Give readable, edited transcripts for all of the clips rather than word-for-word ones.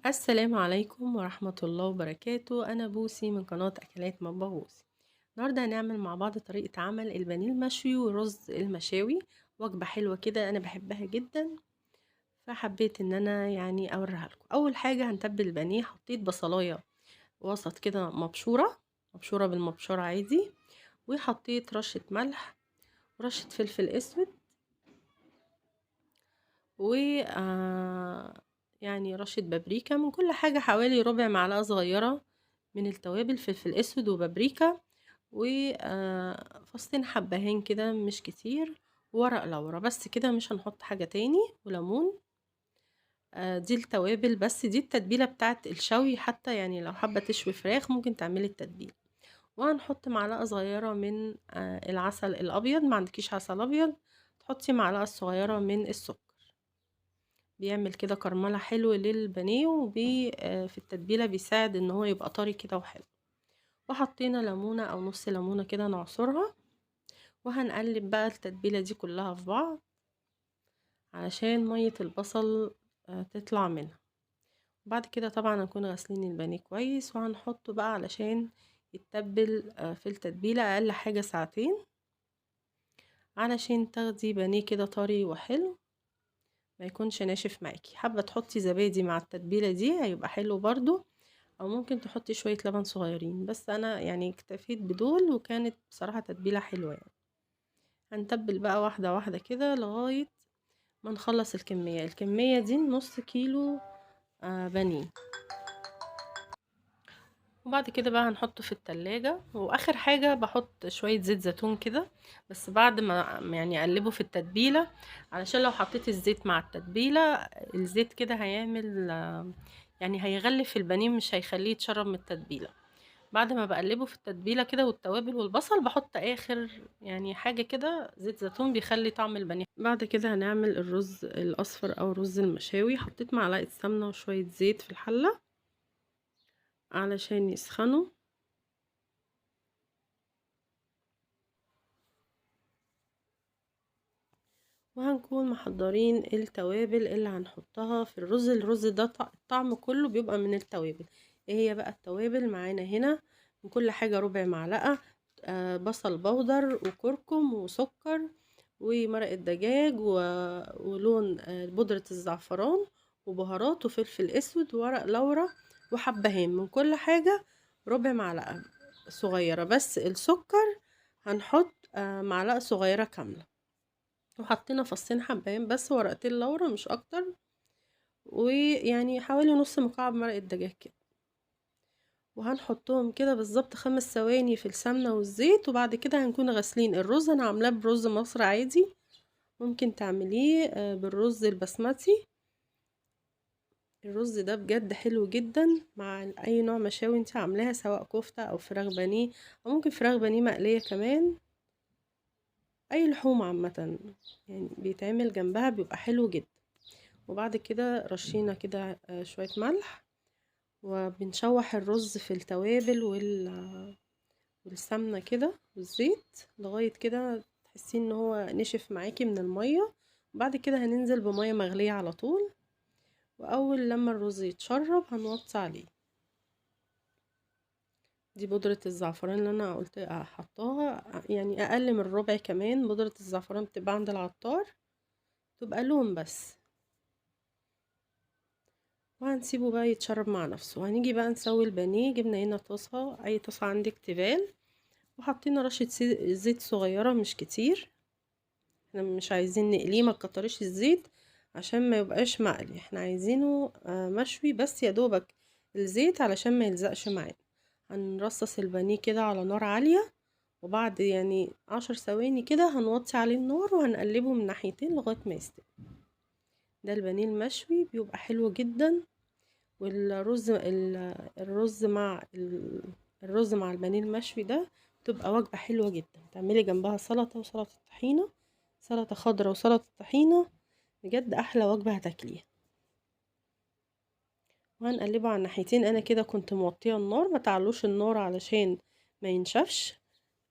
السلام عليكم ورحمة الله وبركاته. أنا بوسي من قناة أكلات مطبخ بوسي. النهاردة هنعمل مع بعض طريقة عمل البانيه المشوي ورز المشاوي، وجبة حلوة كده أنا بحبها جدا، فحبيت إن أنا أوريها لكم. أول حاجة هنتبل البانيه. حطيت بصلاية وسط كده مبشورة بالمبشرة عادي، وحطيت رشة ملح ورشة فلفل أسود و رشة بابريكا، من كل حاجة حوالي ربع معلقة صغيرة من التوابل، فلفل أسود وبابريكا و فصين حبهان كده مش كتير، وورق لورا بس كده، مش هنحط حاجة تاني، وليمون. دي التوابل بس، دي التتبيلة بتاعت الشوي، حتى لو حابة تشوي فراخ ممكن تعملي التتبيلة. وهنحط معلقة صغيرة من العسل الأبيض، ما عندكيش عسل أبيض تحطي معلقة صغيرة من السكر، بيعمل كده كرملة حلو للبانيه، في التتبيلة بيساعد ان هو يبقى طري كده وحلو. وحطينا ليمونة او نص ليمونة كده نعصرها، وهنقلب بقى التتبيلة دي كلها في بعض علشان مية البصل تطلع منها. بعد كده طبعا هنكون غاسلين البانيه كويس، وهنحطه بقى علشان يتبل في التتبيلة اقل حاجة ساعتين، علشان تاخدي بانيه كده طري وحلو ما يكونش ناشف معاكي. حابة تحطي زبادي مع التتبيلة دي هيبقى حلو برضو، او ممكن تحطي شوية لبن صغيرين، بس انا اكتفيت بدول، وكانت بصراحة تتبيلة حلوة. هنتبل بقى واحدة واحدة كده لغاية ما نخلص الكمية. الكمية دي نص كيلو بانيه. وبعد كده بقى هنحطه في التلاجة. واخر حاجة بحط شوية زيت زيتون كده، بس بعد ما اقلبه في التتبيلة، علشان لو حطيت الزيت مع التتبيلة الزيت كده هيغلف البانيه، مش هيخليه يتشرب من التتبيلة. بعد ما بقلبه في التتبيلة كده والتوابل والبصل، بحط اخر حاجة كده زيت زيتون، بيخلي طعم البانيه. بعد كده هنعمل الرز الاصفر او الرز المشاوي. حطيت معلقة سمنة وشوية زيت في الحلة علشان يسخنوا. وهنكون محضرين التوابل اللي هنحطها في الرز. الرز ده الطعم كله بيبقى من التوابل. ايه هي بقى التوابل؟ معانا هنا من كل حاجة ربع معلقة، بصل بودر وكركم وسكر ومرقة دجاج ولون بودرة الزعفران وبهارات وفلفل اسود وورق لورا وحبهان. من كل حاجة ربع معلقة صغيرة، بس السكر هنحط معلقة صغيرة كاملة. وحطينا فصين حبهان بس، ورقتين لورا مش اكتر، ويعني حوالي نص مكعب مرقة دجاج كده. وهنحطهم كده بالظبط 5 ثواني في السمنة والزيت. وبعد كده هنكون غاسلين الرز. انا عاملاه برز مصر عادي، ممكن تعمليه بالرز البسمتي. الرز ده بجد حلو جدا مع اي نوع مشاوي انت عاملاها، سواء كفتة او فراخ بانيه، او ممكن فراخ بانيه مقلية كمان، اي لحوم عامة بيتعمل جنبها بيبقى حلو جدا. وبعد كده رشينا كده شوية ملح، وبنشوح الرز في التوابل والسمنة كده والزيت لغاية كده تحسين ان هو نشف معاكي من المية. وبعد كده هننزل بمية مغلية على طول، واول لما الرز يتشرب هنوطي عليه. دي بودرة الزعفران اللي انا قلت حطاها، اقل من ربع كمان. بودرة الزعفران بتبقى عند العطار، تبقى لون بس. وهنسيبه بقى يتشرب مع نفسه. هنيجي بقى نسوي البانيه. جبنا هنا طاسة، اي طاسة عندك تيفال، وحطينا رشة زيت صغيرة مش كتير، احنا مش عايزين نقليه، ما تكتريش الزيت عشان ما يبقاش مقلي، احنا عايزينه مشوي بس يا دوبك الزيت علشان ما يلزقش معانا. هنرصص البانيه كده على نار عالية، وبعد 10 ثواني كده هنوطي عليه النار وهنقلبه من ناحيتين لغاية ما يستوي. ده البانيه المشوي بيبقى حلو جدا، والرز الرز مع الرز مع البانيه المشوي ده بتبقى وجبة حلوة جدا. تعملي جنبها سلطة وسلطة طحينة، سلطة خضراء وسلطة طحينة، بجد احلى وجبة هتاكليها. وهنقلبه على الناحيتين. انا كده كنت موطيه النار، ما تعلوش النار علشان ما ينشفش،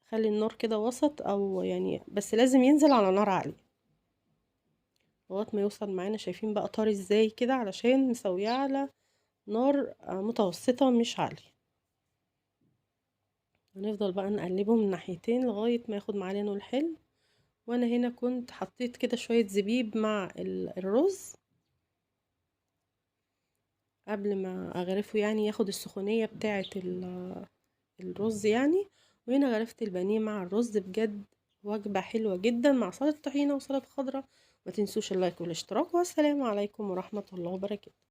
خلي النار كده وسط، او بس لازم ينزل على نار عالية لغاية ما يوصل معانا. شايفين بقى طري ازاي كده، علشان نسويه على نار متوسطة مش عالية. هنفضل بقى نقلبه من ناحيتين لغاية ما ياخد معانا لونه الحلو. وانا هنا كنت حطيت كده شوية زبيب مع الرز قبل ما اغرفه، يعني ياخد السخونية بتاعة الرز يعني. وهنا غرفت البانيه مع الرز، بجد وجبة حلوة جدا مع سلطة طحينة وسلطة خضراء. ما تنسوش اللايك والاشتراك، والسلام عليكم ورحمة الله وبركاته.